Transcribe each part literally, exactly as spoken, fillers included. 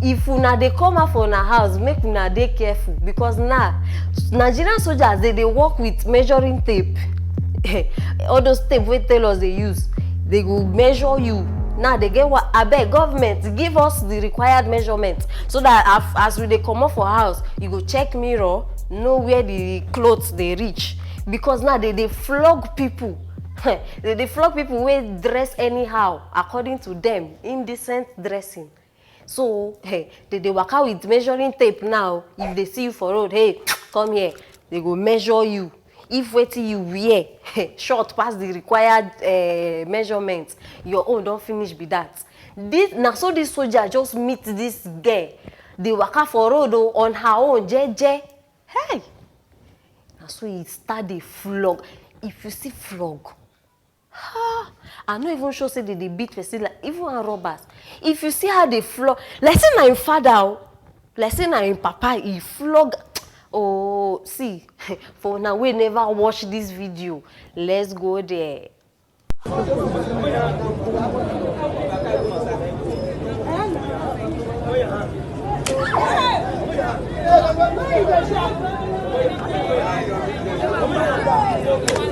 If una dey come out for una house, make una dey careful, because now Nigerian soldiers, they dey work with measuring tape. All those tape wey tailors dey use, they go measure you. Now they get what? Abeg, government, give us the required measurement, so that as, as we dey comot for house, you go check mirror, know where the clothes dey reach, because now they dey flog people. They dey flog people wey dress anyhow, according to them, indecent dressing. So, hey, they dey waka with measuring tape now. If they see you for road, "Hey, come here," they go measure you. If wetin you wear short pass the required uh, measurement, your own don finish be that. This, na so this soldier just meet this girl. They waka for road, oh, on her own, jeje. Hey! Na so he start dey flog. If you see flog, ha! I no even sure say they dey beat person like, even armed robbers. If you see how they flog, like say na him father, oh, like say na him papa, he flog. Oh, see, for una wey never watch this video, let's go there.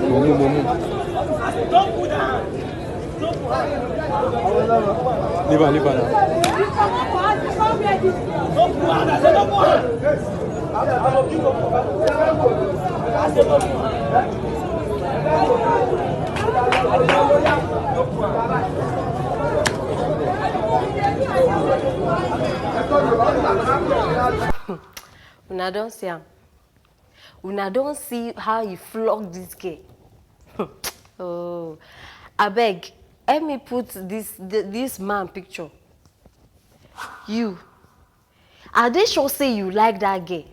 Mumu, mumu. Leave am, leave am now. Una don see am. Una don see how he flog this girl. Oh, abeg, help me put this th- this man picture. You, I dey sure say you like that girl.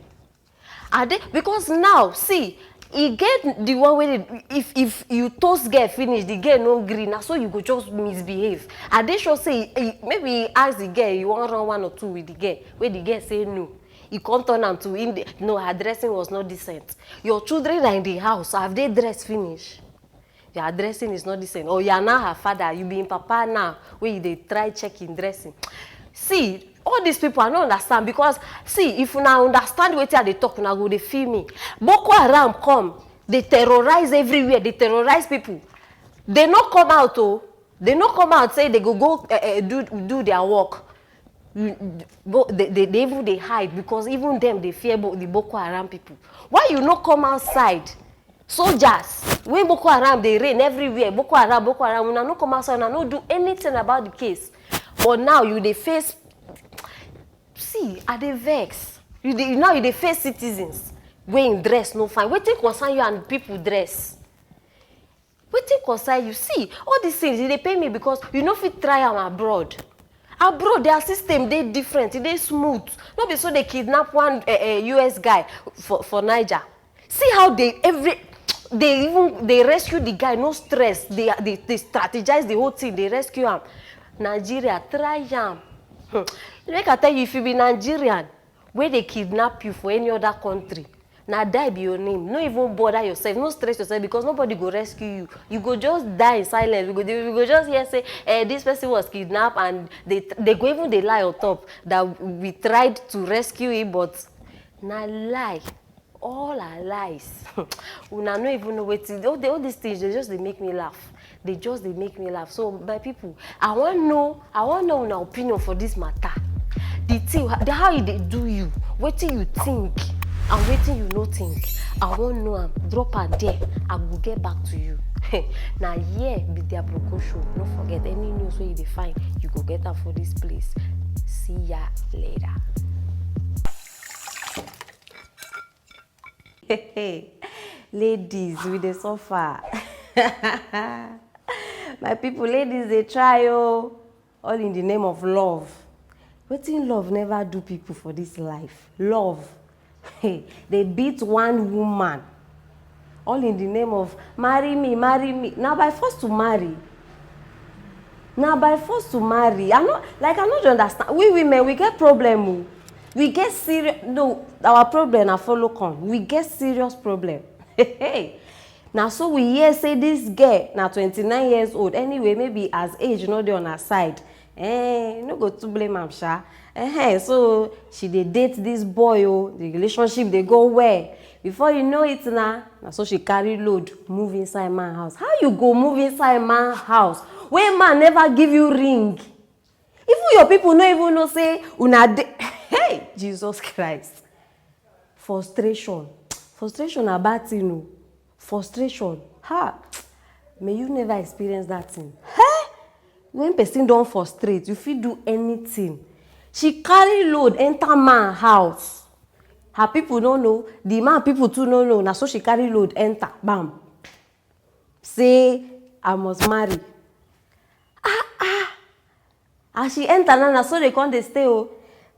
I dey, because now, see, e get the one wey dey, if if you toast girl finish, the girl no gree, na so you go just misbehave. I dey sure say e, maybe he ask the girl, you wan run one or two with the girl, wey the girl say no. E come turn am to, in the, no, her dressing was not decent. Your children are in the house, have they dressed finish? Your dressing is not decent. Or you are now her father, you be him papa now, wey you dey try check him dressing. See, all these people, I no understand, because, see, if una understand wetin I dey talk, una go dey feel me. Boko Haram come, they terrorize everywhere, they terrorize people. They no come out, oh, they no come out say they go go uh, uh, do do their work. Mm, bo- they, they, they even dey hide, because even them dey fear bo- the Boko Haram people. Why you no come outside? Soldiers, when Boko Haram dey reign everywhere, Boko Haram, Boko Haram, una no come outside, una no do anything about the case. But now you dey face, see, I dey vex. You dey, now you dey face citizens wey im dress no fine. Wetin concern you and people dress? Wetin concern you? See, all these things, e dey pain me, because you no fit try am abroad. Abroad, their system dey different, e dey smooth. No be so they kidnap one uh, uh, U S guy for, for Niger. See how they every they even they rescue the guy, no stress. They they, they strategize the whole thing, they rescue am. Nigeria, try am. Hmm. Make I tell you, if you be Nigerian, wey dey kidnap you for any other country, na die be your name. No even bother yourself, no stress yourself, because nobody go rescue you. You go just die in silence. We go, dey- we go just hear say, eh, this person was kidnapped, and they they go even dey lie on top that we tried to rescue him, but na lie. All are lies. Una no even know wetin, all, the, all these things, they just dey make me laugh. They just dey make me laugh. So, my people, I wan know, I wan know una opinion for this matter. The thing, the, how e dey do you, wetin you think and wetin you no think, I wan know am. Drop am there, I go get back to you. Na here be the Aproko Show. No forget, any news wey you dey find, you go get am for this place. See ya later. Ladies, we dey suffer. My people, ladies dey try, oh, all in the name of love. Wetin love never do people for this life? Love. They beat one woman, all in the name of marry me, marry me. Na by force to marry. Na by force to marry. I no, like, I no dey understand. We women, we get problem o. We get serious, no, our problem na follow come. We get serious problem. Na so we hear say this girl na twenty-nine years old. Anyway, maybe as age no dey on her side, Eh, you no go too blame am sha. Eh, so she dey date this boy o, the relationship dey go well. Before you know it na, na so she carry load move inside man house. How you go move inside man house wey man never give you ring? Even your people no even know say una dey. Hey, Jesus Christ. Frustration. Frustration na bad thing o. Frustration. Ha! May you never experience that thing. Hey! When person don frustrate, you fit do anything. She carry load enter man house. Her people no know, the man people too no know. Na so she carry load enter. Bam. Say, "I must marry." Ah, ah. As she enter now, na so they come dey stay o.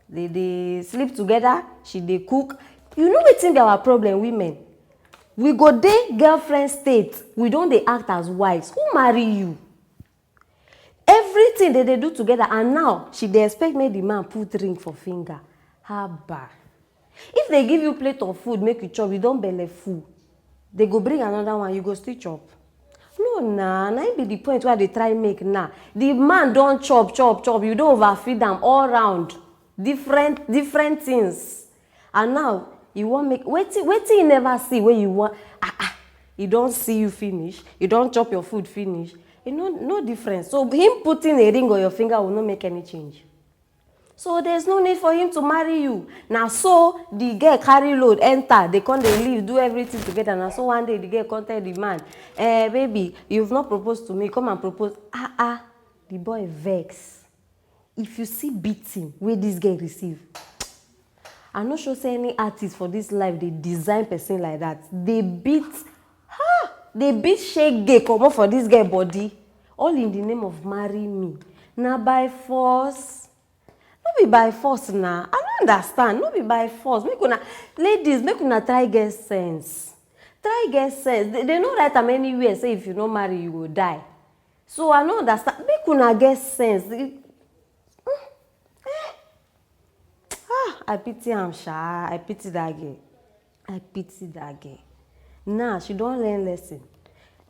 They dey sleep together, she dey cook. You know wetin be our problem, women? We go dey girlfriend state, we don dey act as wives. Who marry you? Everything they dey do together, and now she dey expect make the man put ring for finger. Haba. If they give you plate of food make you chop, you don belle full. They go bring another one, you go still chop. No na, na im be the point wey I dey try make now. The man don chop, chop, chop, you don overfeed am all round. Different, different things. And now, you wan make, wetin, wetin you never see wey you wan, ah, ah, you don see you finish, you don chop your food finish. You no, no difference. So him putting a ring on your finger will not make any change. So there's no need for him to marry you. Na so the girl carry load enter, they come dey live, do everything together. Na so one day the girl come tell the man, "Eh, baby, you've not proposed to me, come and propose." Ah, ah, the boy vex. If you see beating wey this girl receive, I no sure say any artist for this life dey design person like that. They beat, ha! They beat shege comot for this girl body. All in the name of marry me. Na by force. No be by force na. I no understand. No be by force. Make una, ladies, make una try get sense. Try get sense. They, they no write am anywhere say if you no marry, you go die. So I no understand. Make una get sense. Eh, eh. Ah, I pity am sha. I pity that girl. I pity that girl. Now she don learn lesson.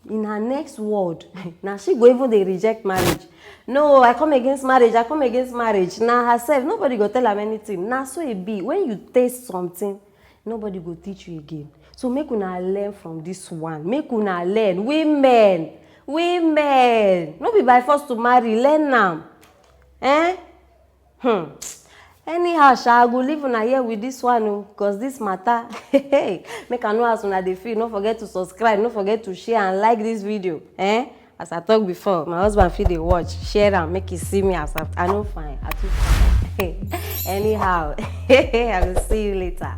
In her next word, now she go even dey reject marriage. "No, I come against marriage. I come against marriage." Now herself, nobody go tell am anything. Now so e be. When you taste something, nobody go teach you again. So make una learn from this one. Make una learn. Women, women, no be by force to marry. Learn am. Eh? Hmm. Anyhow sha, I go leave una here with this one o, cause this matter. Make I know as una dey feel. No forget to subscribe, no forget to share and like this video. Eh? As I talk before, my husband fit dey watch, share am, make he see me as I, I no fine, I too fine. Anyhow, I will see you later.